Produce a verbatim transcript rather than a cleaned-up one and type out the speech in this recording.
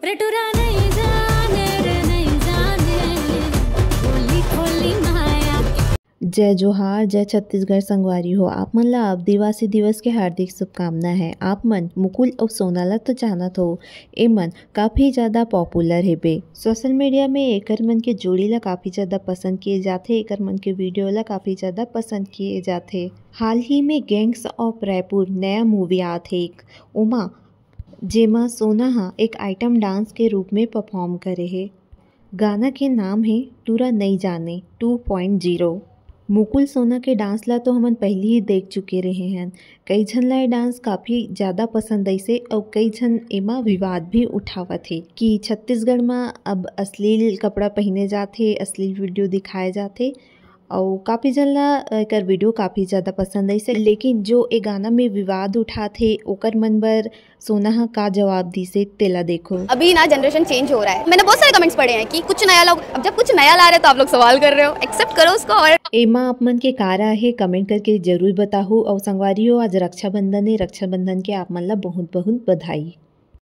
रे टुरा नहीं जाने, रे नहीं जाने, खोली खोली माया के। जय जोहार, जय छत्तीसगढ़ संगवारी हो। आप मन ला आदिवासी दिवस के हार्दिक शुभकामना है। आप मन मुकुल अउ सोना ला तो जानत हो, ए मन काफी ज्यादा पॉपुलर हेबे। सोशल मीडिया में एकर मन के जोड़ी ला काफी ज्यादा पसंद किए जाथे, एकर मन के वीडियो ला काफी ज्यादा पसंद किए जाथे। हाल ही में गैंग्स ऑफ रायपुर नया मूवी आत हे एक, ओमा जेमा सोना ह एक आइटम डांस के रूप में परफॉर्म करे हे। गाना के नाम हे टुरा नई जाने टू पॉइंट ज़ीरो। मुकुल सोना के डांस ला तो हमन पहिली ही देख चुके रहे हन। कई झन ला ये डांस काफी ज्यादा पसंद आइसे अउ कई झन एमा विवाद भी उठावत हे कि छत्तीसगढ़ म अब अश्लील कपड़ा पहिने जाथे, अश्लील वीडियो दिखाए जाथे। अउ काफी झन ला एकर वीडियो काफी ज्यादा पसंद आइसे, लेकिन जो ए गाना में विवाद उठात हे, ओकर मन बर सोना ह का जवाब दिसे, तेला देखो। अभी ना जनरेशन चेंज हो रहा है। मैंने बहुत सारे कमेंट्स पढ़े हैं कि कुछ नया लाओ। अब जब कुछ नया ला रहे हैं तो आप लोग सवाल कर रहे हो, एक्सेप्ट करो उसको। और एमा आप मन के का राय हे, कमेंट करके जरूर बताहू। अउ संगवारी हो, आज रक्षाबंधन हे, रक्षाबंधन के आप मन ला बहुत बहुत बधाई।